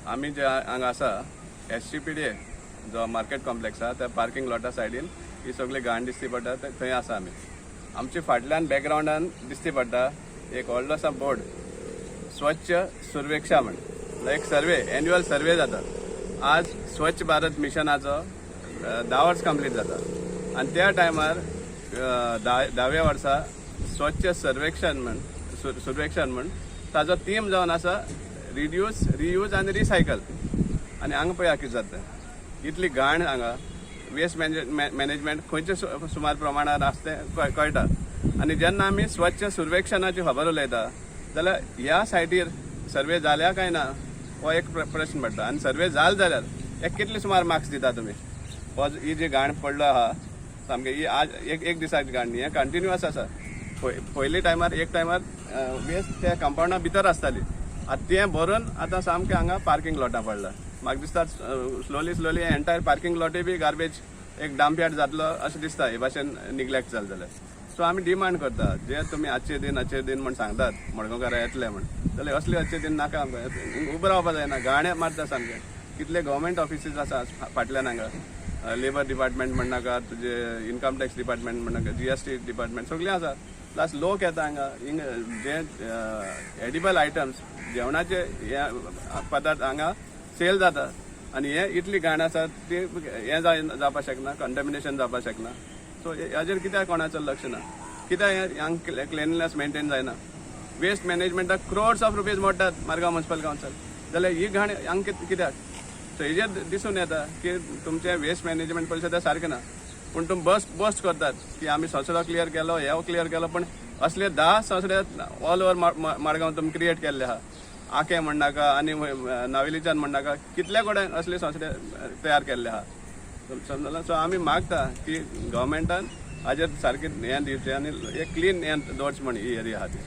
आमी जे हांगा आसा, एसजीपीडीए जो मार्केट कॉम्प्लेक्स आसा, त्या पार्किंग लॉटा सायडीन ही सगळी घाण दिसती पडटा, थंय आसा आमी. आमच्या फाटल्यान बॅकग्रावंडान दिसती पडटा एक व्हडलो बोर्ड, स्वच्छ सुर्वेक्षा म्हण. एक सर्वे, एन्युअल सर्वे जाता. आज स्वच्छ भारत मिशनाचो 10 वर्स कंप्लीट जाता आनी त्या टायमार 10व्या वर्सा स्वच्छ सर्वेक्षण म्हण, सुर्वेक्षण म्हण, ताजो थीम जावन आसा रिड्यूस, रियूज आनी रिसायकल. आनी हांगा पळया कितें जाता. इतली घाण हांगा, वेस्ट मॅनेजमेंट खंयचे सुमार प्रमाणात आसा तें कळटा. आनी जेन्ना आमी स्वच्छ सुर्वेक्षणाची खबर उलयता जाल्यार ह्या सायटीर सर्वे जाल्या काय ना हो एक प्रश्न पडटा. आनी सर्वे जाल जाल्यार एक कितले सुमार मार्क्स दिता तुमी? हो ही जी घाण पडलो आहा सामकें, ही आज एक एक दिसाची घाण न्ही, हें कंटिन्युअस आसा. पयलीं टायमार, एक टायमार वेस्ट त्या कंपावंडा भितर आसताली. आतां तें भरून आतां सामकें हांगा पार्किंग लॉटां पडला. म्हाका दिसता, स्लोली स्लोली एंटायर पार्किंग लॉटूय बी गार्बेज एक डंप यार्ड जातलो अशें दिसता, हे भाशेन निग्लेक्ट जालें जाल्यार. सो आमी डिमांड करता, जे तुमी आजचे दिन अच्छे दिन म्हण सांगतात, मडगांवकारां येतले म्हण, जाल्यार असले अच्छे दिन नाका आमकां. उबो रावपा जायना, घाण मारता सामकें. कितले गव्हर्मेंट ऑफिसीस आसा फाटल्यान हांगा, लेबर डिपार्टमेंट म्हणनाका, तुजे इन्कम टॅक्स डिपार्टमेंट म्हणनाका, जीएसटी डिपार्टमेंट, सगळें आसा. प्लस लोक येता हांगा. हिंग जे एडिबल आयटम्स, जेवणाचे हे पदार्थ हांगा सेल जाता आनी हे इतली घाण आसा ती हें जावपाक शकना, कंटेमिनेशन जावपाक शकना. सो हाजेर कित्याक कोणाचो लक्ष ना? कित्याक हें हांगा क्लिनलीनेस मेंटेन जायना? वेस्ट मॅनेजमेंटाक क्रोर्स ऑफ रुपीज मोडटात मारगांव म्युन्सिपल कावन्सिल, जाल्यार ही घाण हांगा कित्याक? सो हेजेर दिसून येता की तुमचें वेस्ट मॅनेजमेंट पयशे तें सारकें ना. पूण तुमी बस बस्ट करतात की आमी सोसडो क्लियर केलो, हे क्लियर केलो, पूण असले 10 सोसडे ऑल ओवर माडगांव तुमी क्रिएट केल्ले आहा. आकें म्हणनाका आनी नावेलीच्यान म्हणनाका, कितले कडेन असले सोसडे तयार केल्ले आहा, समजला? सो आमी मागता की गव्हर्मेंटान हाजेर सारकें हें दिवचें आनी एक क्लीन हें दवरचें म्हण ही एरिया आहा ती.